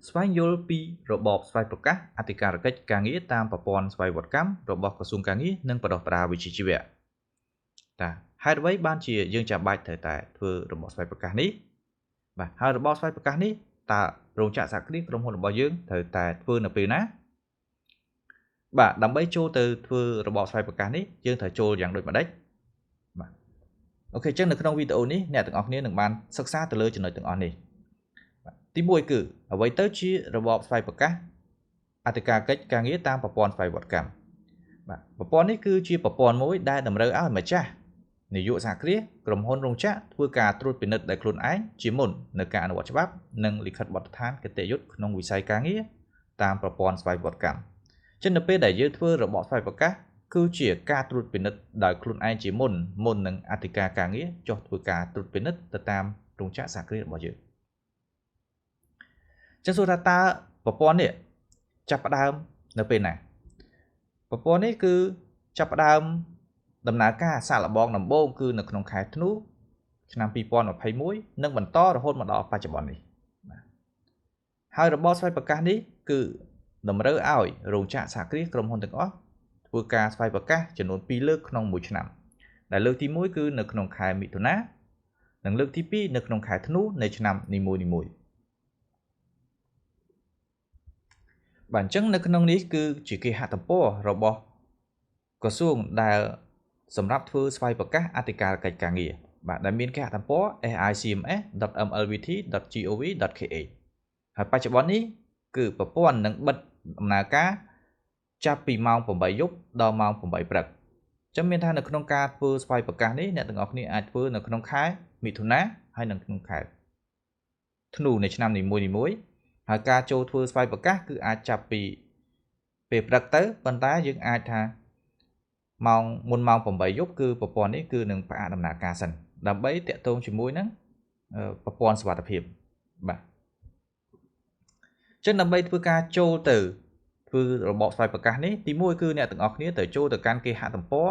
ស្វែងយល់ពីរបបស្វ័យប្រកាសអធិការកិច្ចការងារតាមប្រព័ន្ធស្វ័យវត្តកម្មរបស់ក្រសួងការងារនិងបណ្ដុះបណ្ដាលវិជ្ជាជីវៈតាហេតុអ្វីបានជាយើងចាំបាច់ត្រូវតែធ្វើរបបស្វ័យប្រកាសនេះបាទហើយរបបស្វ័យប្រកាសនេះតើរោងចក្រសហគ្រាសក្រុមហ៊ុនរបស់យើងត្រូវតែធ្វើនៅពេលណាបាទដើម្បីចូលទៅធ្វើរបបស្វ័យប្រកាសនេះយើងត្រូវចូលយ៉ាងដូចម្ដេចបាទអូខេអញ្ចឹងនៅក្នុងវីដេអូនេះអ្នកទាំងអស់គ្នានឹងបានសិក្សាទៅលើចំណុចទាំងអស់នេះបាទទី1គឺអ្វីទៅជារបបស្វ័យប្រកាសអធិការកិច្ចការងារតាមប្រព័ន្ធស្វ័យវត្តកម្មបាទប្រព័ន្ធនេះគឺជាប្រព័ន្ធមួយដែលតម្រូវឲ្យម្ចាស់នាយកសហគ្រាសក្រុមហ៊ុនរោងចក្រធ្វើការត្រួតពិនិត្យដោយខ្លួនឯងជាមុននៅការអនុវត្តច្បាប់និងលិខិតបទដ្ឋានគតិយុត្តក្នុងវិស័យការងារតាមប្រព័ន្ធស្វ័យវត្តកម្មចឹងនៅពេលដែលយើងធ្វើរបបស្វ័យប្រកាសគឺជាការត្រួតពិនិត្យដោយខ្លួនឯងជាមុនមុននឹងអធិការការងារចុះធ្វើការត្រួតពិនិត្យទៅតាមរោងចក្រសហគ្រាសរបស់យើងចឹងសួរថាតើប្រព័ន្ធនេះចាប់ផ្ដើមនៅពេលណាប្រព័ន្ធនេះគឺចាប់ផ្ដើមដំណើរការសាកល្បងដំបូងគឺនៅក្នុងខែធ្នូឆ្នាំ2021និងបន្តរហូតមកដល់បច្ចុប្បន្ននេះបាទហើយរបបស្វ័យប្រកាសនេះគឺតម្រូវឲ្យរោងចក្រសហគ្រាសក្រុមហ៊ុនទាំងអស់ធ្វើការស្វ័យប្រកាសចំនួន2លើកក្នុងមួយឆ្នាំដែលលើកទី1គឺនៅក្នុងខែមិថុនានិងលើកទី2នៅក្នុងខែធ្នូនៃឆ្នាំនីមួយៗបាទអញ្ចឹងនៅក្នុងនេះគឺជាគេហទំព័ររបស់ក្រសួងដែលសម្រាប់ធ្វើស្វ័យប្រកាសអធិការកិច្ចការងារបាទដែលមានគេហទំព័រ sicms.mlvt.gov.kh ហើយបច្ចុប្បន្ននេះគឺប្រព័ន្ធនឹងបិទដំណើរការចាប់ពីម៉ោង8យប់ដល់ម៉ោង8ព្រឹកចឹងមានថានៅក្នុងការធ្វើស្វ័យប្រកាសនេះអ្នកទាំងអស់គ្នាអាចធ្វើនៅក្នុងខែមិថុនាហើយនិងក្នុងខែធ្នូនៃឆ្នាំនីមួយៗហើយការចូលធ្វើស្វ័យប្រកាសគឺអាចចាប់ពីពេលព្រឹកទៅប៉ុន្តែយើងអាចថាម៉ោងមុនម៉ោង8យប់គឺប្រព័ន្ធនេះគឺនឹងផ្អាកដំណើរការសិនដើម្បីតាក់ទងជាមួយនឹងប្រព័ន្ធសុវត្ថិភាពបាទចឹងដើម្បីធ្វើការចូលទៅធ្វើរបបស្វ័យប្រកាសនេះទី1គឺអ្នកទាំងអស់គ្នាត្រូវចូលទៅកាន់គេហទំព័រ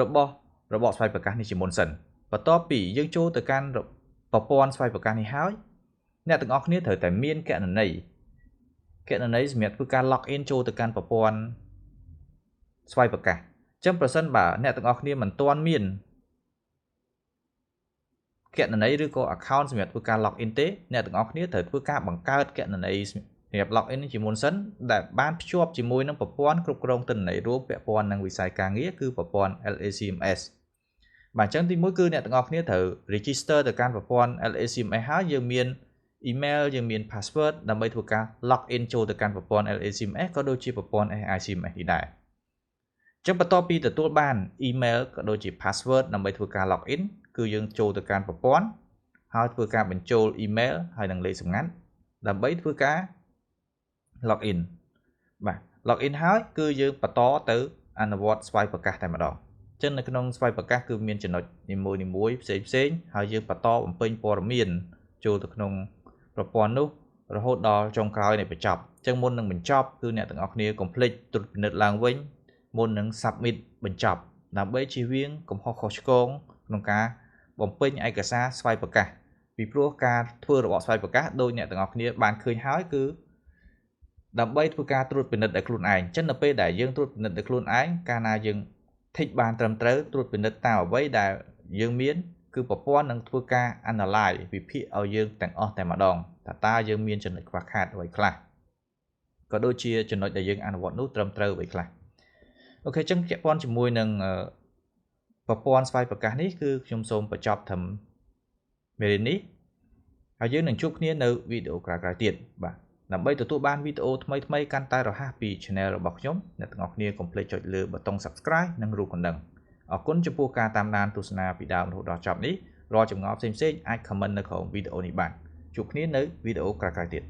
របស់របបស្វ័យប្រកាសនេះជាមុនសិនបន្ទាប់ពីយើងចូលទៅកាន់ប្រព័ន្ធស្វ័យប្រកាសនេះហើយអ្នកទាំងអស់គ្នាត្រូវតែមានគណនីសម្រាប់ធ្វើការ log in ចូលទៅកាន់ប្រព័ន្ធស្វ័យប្រកាសចឹងប្រសិនបើអ្នកទាំងអស់គ្នាមិនទាន់មានគណនីឬក៏ account សម្រាប់ធ្វើការ log in ទេអ្នកទាំងអស់គ្នាត្រូវធ្វើការបង្កើតគណនីសម្រាប់ log in ជាមុនសិនដែលបានភ្ជាប់ជាមួយនឹងប្រព័ន្ធគ្រប់គ្រងទិន្នន័យរួមពាក់ព័ន្ធនឹងវិស័យការងារគឺប្រព័ន្ធ LACMS បាទអញ្ចឹងទី1គឺអ្នកទាំងអស់គ្នាត្រូវ register ទៅកាន់ប្រព័ន្ធ LACMS ហើយយើងមាន email យើងមាន password ដើម្បីធ្វើការ log in ចូលទៅកាន់ប្រព័ន្ធ LACMS ក៏ដូចជាប្រព័ន្ធ SICMS នេះដែរចឹងបន្ទាប់ពីទទួលបាន email ក៏ដូចជា password ដើម្បីធ្វើការ log in គឺយើងចូលទៅកាន់ប្រព័ន្ធហើយធ្វើការបញ្ចូល email ហើយនិងលេខសម្ងាត់ដើម្បីធ្វើការ log in បាទ log in ហើយគឺយើងបន្តទៅអនុវត្តស្វ័យប្រកាសតែម្ដងចឹងនៅក្នុងស្វ័យប្រកាសគឺមានចំណុចនីមួយៗផ្សេងៗហើយយើងបន្តបំពេញព័ត៌មានចូលទៅក្នុងប្រព័ន្ធនោះរហូតដល់ចុងក្រោយនៃបញ្ចប់ចឹងមុននឹងបញ្ចប់គឺអ្នកទាំងអស់គ្នាកុំភ្លេចត្រួតពិនិត្យឡើងវិញមុននឹង submit បញ្ចប់ដើម្បីជៀសវាងកំហុសខុសឆ្គងក្នុងការបំពេញឯកសារស្វ័យប្រកាសពីព្រោះការធ្វើរបបស្វ័យប្រកាសដោយអ្នកទាំងអស់គ្នាបានឃើញហើយគឺដើម្បីធ្វើការត្រួតពិនិត្យដោយខ្លួនឯងចឹងនៅពេលដែលយើងត្រួតពិនិត្យដោយខ្លួនឯងកាលណាយើង tick បានត្រឹមត្រូវត្រួតពិនិត្យតាមអ្វីដែលយើងមានគឺប្រព័ន្ធនឹងធ្វើការ analyze វិភាគឲ្យយើងទាំងអស់តែម្ដងថាតើយើងមានចំណុចខ្វះខាតអ្វីខ្លះក៏ដូចជាចំណុចដែលយើងអនុវត្តនោះត្រឹមត្រូវអ្វីខ្លះអូខេចឹងពាក់ព័ន្ធជាមួយនឹងប្រព័ន្ធស្វ័យប្រកាសនេះគឺខ្ញុំសូមបញ្ចប់ត្រឹមមេរៀននេះហើយយើងនឹងជួបគ្នានៅវីដេអូក្រោយៗទៀតបាទដើម្បីទទួលបានវីដេអូថ្មីៗកាន់តែរហ័សពី Channel របស់ខ្ញុំអ្នកទាំងអស់គ្នាកុំភ្លេចចុចលើប៊ូតុង Subscribe និងរូបកណ្ដឹងអរគុណចំពោះការតាមដានទស្សនាពីដើមរហូតដល់ចប់នេះរាល់ចម្ងល់ផ្សេងៗអាច comment នៅក្រោមវីដេអូនេះបានជួបគ្នានៅវីដេអូក្រោយៗទៀត